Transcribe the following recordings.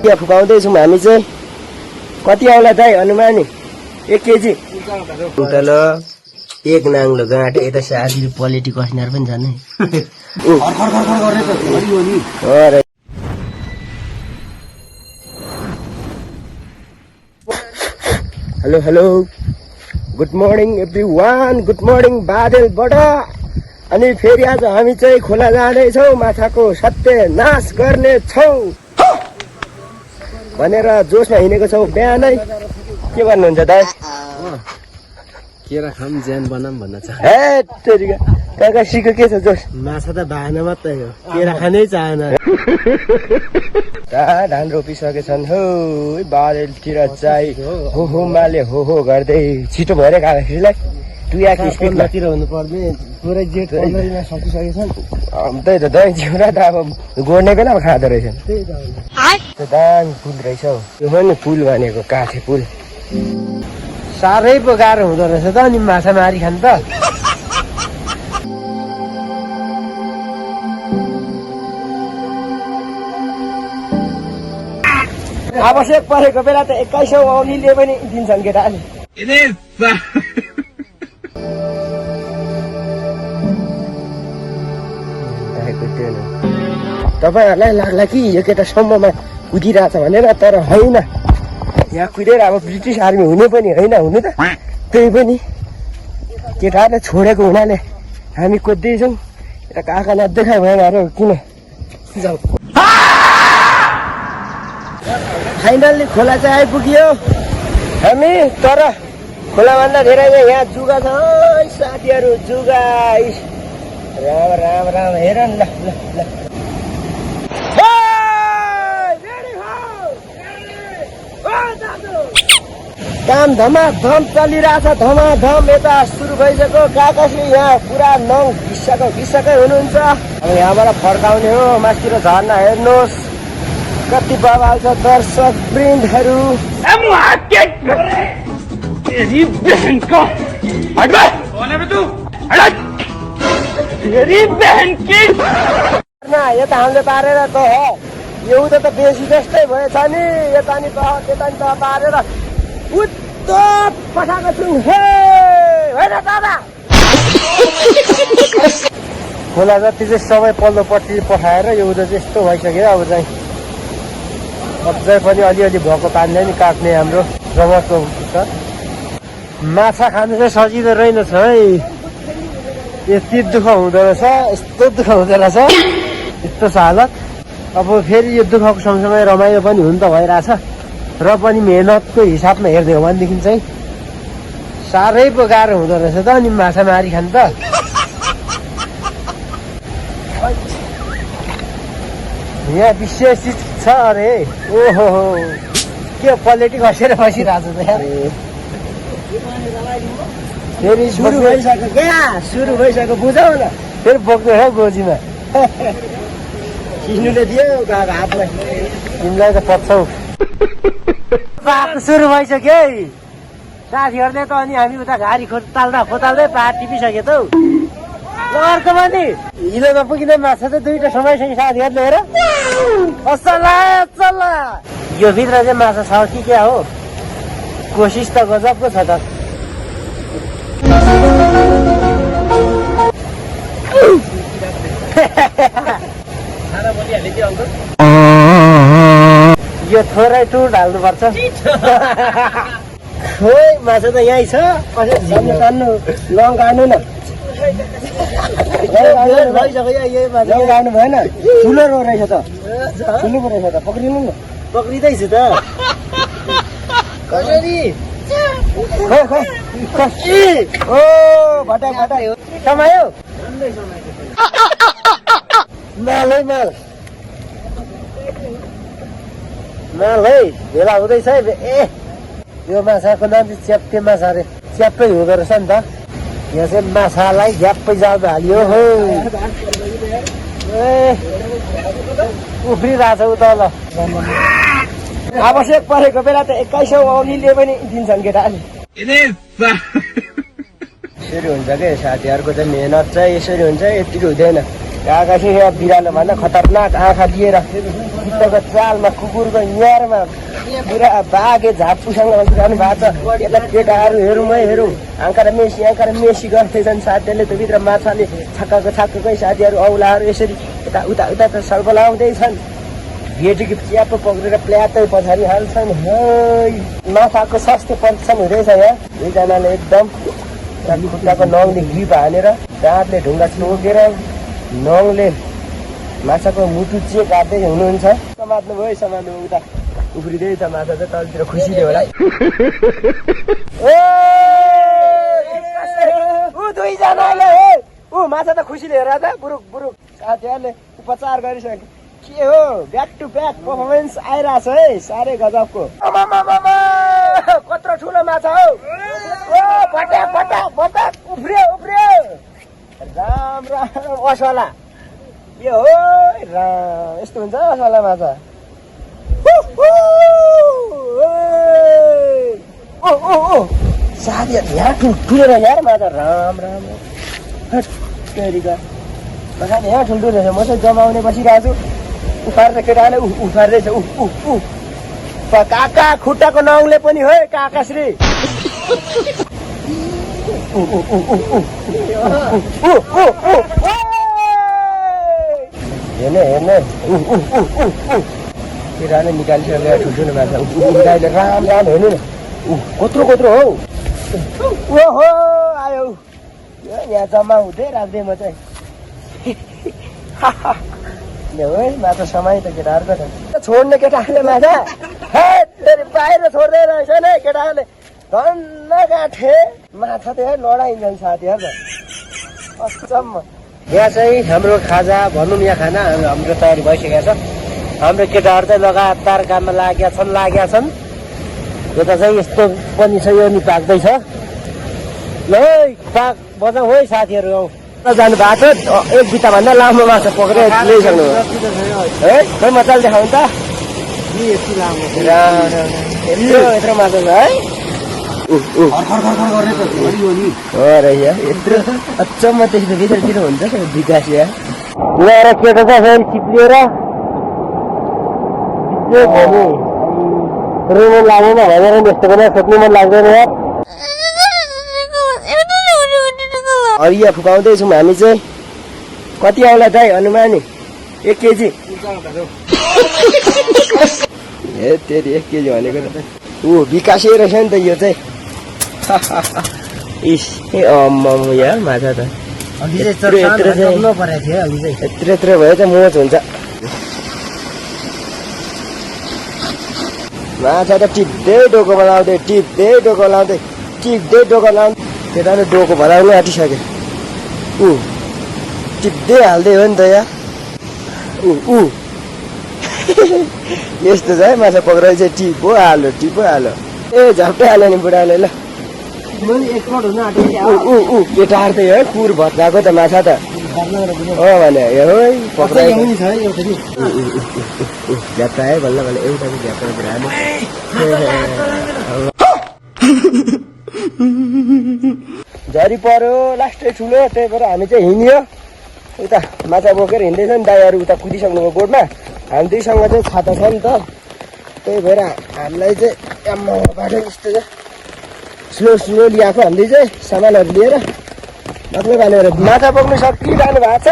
यहाँ फुकाउँदैछौँ हामी चाहिँ। कति आउला चाहिँ अनुमानी 1 केजी तल 1 नाङ्लो गाँठ यता साथी पलेटी कस्नार पनि छन् है। Hello hello good morning everyone, good morning बादलबाट। अनि फेरि आज हामी चाहिँ खोला जाँदैछौँ, माछाको सत्यनाश गर्ने छौँ भनेर जोसमा हिँडेको छौँ बिहानै। के भन्नुहुन्छ दाइ? केरा खाम ज्यान बनाम भन्न चाह। काका सिको के छ जोस? माछा त भान मात्रै हो, केरा खानै चाहन। धान रोपिसकेछन् हो, बादलतिर चाहिँ हो हो माले हो हो गर्दै छिटो भएर काकालाई टुयाक स्पिडतिर हुनु पर्ने। पुरै जेठ 15 सकिसकेछन्। त्यही त दही जिउरा त अब गोड्ने बेलामा खाँदो रहेछन्। त्यो दामी पुल रहेछ हौ, त्यो पनि पुल भनेको काठे पुल। साह्रै पो गाह्रो हुँदो रहेछ त अनि माछा मारी खान त। आवश्यक परेको बेला त 2100 औलीले पनि दिन्छन् केटाले। तपाईँहरूलाई लाग्ला कि यो केटा सम्ममा कुदिरहेछ भनेर, तर होइन। यहाँ कुदेर अब ब्रिटिस आर्मी हुने पनि होइन हुनु त, त्यही पनि केटाहरूले छोडेको हुनाले हामी कुद्दैछौँ। यता काका नदेखाइ भएन अरे किन जाऊ। फाइनल्ली खोला चाहिँ आइपुग्यो हामी, तर खोलाभन्दा धेरै चाहिँ यहाँ जुगा छ साथीहरू। जुगा राम राम राम हेर न। ल ल काम धमाधम चलिरहेछ, धमाधम यता सुरु भइसक्यो। काकाले यहाँ पुरा नङ घिसकै हुनुहुन्छ। अब यहाँबाट फर्काउने हो, मास्तिर झर्ना हेर्नुहोस् कति बवाल छ दर्शक वृन्दहरू। यता हामीले पारेर त हो, एउटा त बेसी जस्तै भएछ नि। यता नि तह त्यता नि तह पारेर उत्तर पठाएको छु। होइन दादा खोला जति चाहिँ सबै पल्लोपट्टि पठाएर एउटा चाहिँ यस्तो भइसक्यो। अब चाहिँ अझै पनि अलिअलि भएको पानीले नि काट्ने हाम्रो जबरको छ। माछा खानु चाहिँ सजिलो रहेनछ है, यति दुःख हुँदो रहेछ, यस्तो दुःख हुँदो रहेछ, यस्तो छ हालत। अब फेरि यो दुःखको सँगसँगै रमाइलो पनि हुन त भइरहेछ, र पनि मेहनतको हिसाबमा हेर्दै हो भनेदेखि चाहिँ साह्रै पो गाह्रो हुँदो रहेछ त अनि माछा मारी खान त। यहाँ विशेष चिज छ अरे, ओहो के पलेटी खसेर बसिरहेको छ यार। फेरि सुरु भइसक्यो क्या, सुरु भइसक्यो बुझाउ न। फेरि बोक्नु है गोजीमा खिच्नुले दियो हातलाई, तिमीलाई त पच्छौ। सुरु भइसक्यो है साथीहरूले त। अनि हामी उता घारी खोताल्दै पार टिपिसक्यो त। अर्को पनि हिलो नपुगिँदै माछा चाहिँ 2टा समयसँग साथीहरूले हेर चल्ला। यो भित्र चाहिँ माछा छ कि क्या हो, कोसिस त गजबको छ त। यो थोरै टुर हाल्नुपर्छ। खोइ माछा त यहीँ छ, कसरी तान्नु लङ काट्नु न। गाड्नु भएन, ठुलो रो रहेछ त, ठुलो पो रहेछ त, पक्रिनु न। पक्रिँदैछु त कसरी। ओ भटाइ समायो माल है माल है भेला हुँदैछ है। ए यो माछाको नाम चाहिँ च्याप्टे माछा अरे, च्याप्टै हुँदो रहेछ नि त। यहाँ चाहिँ माछालाई झ्याप्पै जाँदा हालियो हो। ए उफ्रिरहेछ उता ल। आवश्यक परेको बेला त 2100 औलीले पनि दिन्छन् केटाले। यसरी हुन्छ क्या साथीहरूको चाहिँ मेहनत चाहिँ यसरी हुन्छ, यतिको हुँदैन। काकासी यहाँ बिरालो भन्दा खतरनाक आँखा लिएर भित्रको चालमा कुकुरको यारमा पुरा बाघे झापुसँग बसिरहनु भएको छ। यसलाई केटाहरू हेरौँ आँखा र मेसी गर्थेछन् साथीहरूले त्यो भित्र माछाले छक्काकै साथीहरू औलाहरू यसरी उता त सल्बलाउँदैछन्। भेटेको च्याप पक्रेर प्ल्याटै पछाडि हाल्छन्। माछाको सस्तो परिक्षण हुँदैछ यहाँ। दुईजनाले एकदम खुट्टाको नङले ग्रिप हानेर दाँतले ढुङ्गा टोकेर नङले माछाको मुटु चेक काट्दै हुनुहुन्छ। समात्नु उता उफ्रिँदैछ माछा चाहिँ तलतिर खुसीले होला। दुईजनाले माछा त खुसीले हेर त बुरुक साथीहरूले उपचार गरिसके। के हो ब्याक टु ब्याक पर्फर्मेन्स आइरहेछ है साह्रै गजबको। कत्रो ठुलो माछा हो। पटाक उफ्रियो राम असला। के हो यस्तो हुन्छ असला माछा। साथीहरू यहाँ ठुल्ठुलो रहेछ यार माछा। राम पछाडि यहाँ ठुल्ठुलो रहेछ। म चाहिँ जमाउने बसिरहेको छु। उफार्दै केटाले उफार्दैछ। काका खुट्टाको नङले पनि हो काकाश्री। हेर्ने केटाले निकालिसकेर ठुल्ठुलो माछा गाईले राम हेर्नु न। कत्रो हौ। ओहो आयो यहाँ जम्मा हुँदै राख्दै म चाहिँ। है माछा समय त केटाहरूको त छोड्ने केटाहरूले माछा बाहिर छोड्दै रहेछ नि केटाहरूले। धन्न गाँठे माछा त यहाँ लडाइन्छन् साथीहरू त अचम्म। यहाँ चाहिँ हाम्रो खाजा भनौँ यहाँ खाना हाम्रो तयारी भइसकेको छ। हाम्रो केटाहरू चाहिँ लगातार काममा लागेका छन्। यता चाहिँ यस्तो पनि छ यो नि पाक्दैछ। ल पाक बजाउँ है साथीहरू। जानु भएको छ। एक बिताभन्दा लामो माछा पक्रेर ल्याइसक्नु है। खै मजाले देखाउनु त। यत्रो माछा छ है। यत्रो अचम्म त्यस्तो भित्रतिर हुन्छ विकास यहाँ ल्याएर केटा चाहिँ फेरि चिप्लिएर रुनु लाग्दैन भनेर यस्तो पनि सोध्नु मन लाग्दैन यार। हरिया फुकाउँदैछौँ हामी चाहिँ। कति आउला दाइ अनुमानी 1 केजी? ए तेरि 1 केजी भनेको त विकासै रहेछ नि त यो चाहिँ। यार माछा त यत्रो भयो त मोच हुन्छ। माछा त टिप्दै डोको लाउँदै केटाले डोको भराउनु आँटिसक्यो। टिप्दै हाल्दै हो नि त यहाँ। यस्तो छ है माछा पक्राइ चाहिँ। टिपो हाल्यो ए झप्टै हाल्यो नि बुढाले। ल केटाहरू त है कुर भत्काएको त माछा त हो भने झ्याप्टा है बल्ल एउटा झरी पर्यो लास्टै ठुलो। त्यही भएर हामी चाहिँ हिँड्यो उता माछा बोकेर हिँड्दैछ नि। दाइहरू उता कुदिसक्नुभयो बोटमा। हामी दुईसँग चाहिँ छाता छ नि त। त्यही भएर हामीलाई चाहिँ बाटो यस्तो छ स्लो ल्याएको। हामीले चाहिँ सामानहरू लिएर मतलब भनेर माछा बोक्नु सकिरहनु भएको छ।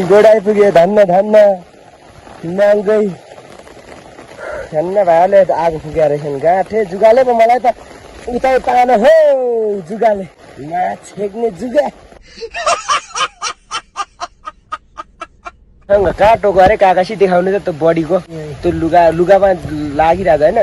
गोड आइपुग्यो। धन्न नाङ्गै धन्न भाइले आगो फुकेर रहेछन्। गाँठे जुगाले पो मलाई त उता तान हो। जुगाले माछ छेक्ने जुगा काटो गरे काकासी देखाउनु त त्यो बडीको त्यो लुगामा लागिरहेको होइन।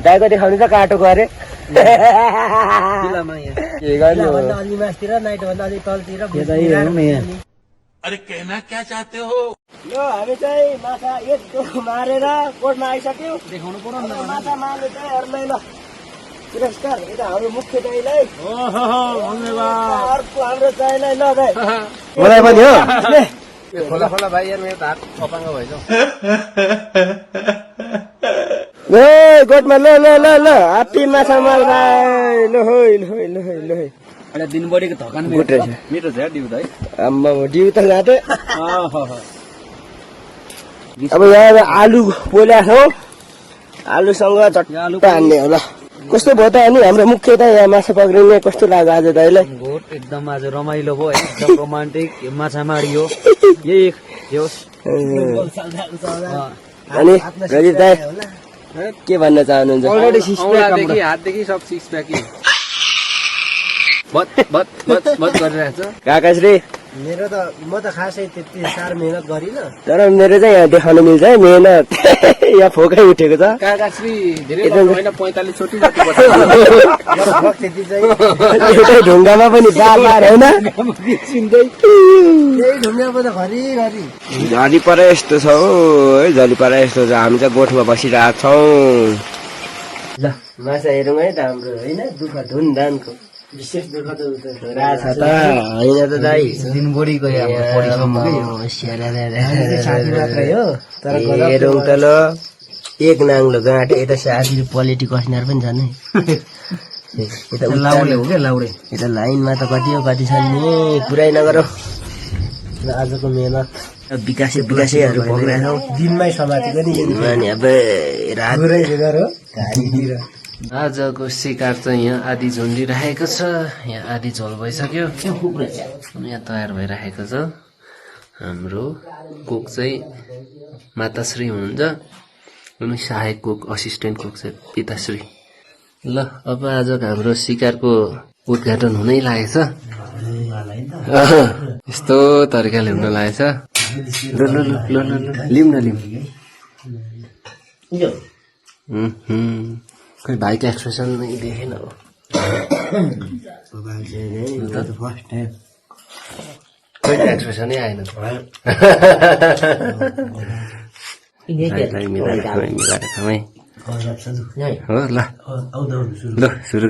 दाइको देखाउनु त काटो गरे। अरे कहना क्या चाहते हो? ल हामी चाहिँ माछा एक डोको मारेर कोर्टमा आइसक्यौँ। देखाउनु पर्यो माछा मार्ने चाहिँ हेर्नै। ल पुरस्कार यता हाम्रो मुख्य दाइलाई। अर्को हाम्रो दाइलाई। ल दाइ मलाई पनि हो खोला भाइ यार मेरो हात खपाङ्ग भएछ। गोठमा ल हात्ती माछा मार्दा। ल एउटा दिनभरिको थकान गुड रहेछ। मिठो छ डिउ त है आम्मा डिउ त लाँदै अहह। अब यहाँ आलु पोल्या छौँ आलुसँग चट्टा हान्ने होला कस्तो भयो त अनि हाम्रो मुख्य त यहाँ माछा पक्रिने कस्तो लाग्यो आज दाइलाई गोठ एकदम आज रमाइलो भयो एकदम रोमान्टिक माछा मारियो यही होस् अनि रजित दाइ के भन्न चाहनुहुन्छ औँलादेखि हातदेखि सब सिक्स प्याकिङ बत बत बत बत गरिरहेछ काकाश्री मेरो त म त खासै त्यति साह्रो मेहनत गरिनँ तर मेरो चाहिँ यहाँ देखाउनु मिल्छ है मेहनत यहाँ फोकै उठेको छ काकाश्री धेरै होइन 45 चोटि जति लगभग त्यति चाहिँ एउटै ढुङ्गामा पनि बार होइन त्यही ढुङ्गामा त घरिघरि झरी परे यस्तो छ हो है झरी परे यस्तो छ हामी चाहिँ गोठमा बसिरहेको छौँ ल माछा हेरौँ है त हाम्रो होइन दुःख धुनधानको विशेष दुःख त राछ त होइन त दाइ दिनभरिको साथी मात्रै हो तर हेरौँ त ल एक नाङ्लो गाँठे यता साथी पोलिटी कस्नर पनि छन् है यता लाउडे हो क्या लाउडे यता लाइनमा त कति हो कति छन् नि पुरै नगरौँ र आजको मेहनत विकासेहरू पक्राछौँ दिनमै समातेको नि अनि अब रात पुरै बेगर हो घारीतिर आजको शिकार चाहिँ यहाँ आधी झुन्डिरहेको छ यहाँ आधी झोल भइसक्यो यहाँ तयार भइरहेको छ हाम्रो कुक चाहिँ माताश्री हुनुहुन्छ अनि सहायक कुक असिस्टेन्ट कुक चाहिँ पिताश्री ल अब आजको हाम्रो शिकारको उद्घाटन हुनै लागेछ यस्तो तरिकाले हुन लागेछ ल ल ल ल ल ल लिउँ न लिउँ खै भाइको एक्सप्रेसन नै देखेन हो खै एक्सप्रेसनै आएन मिलाएर खाउँ है हो ल ल सुरु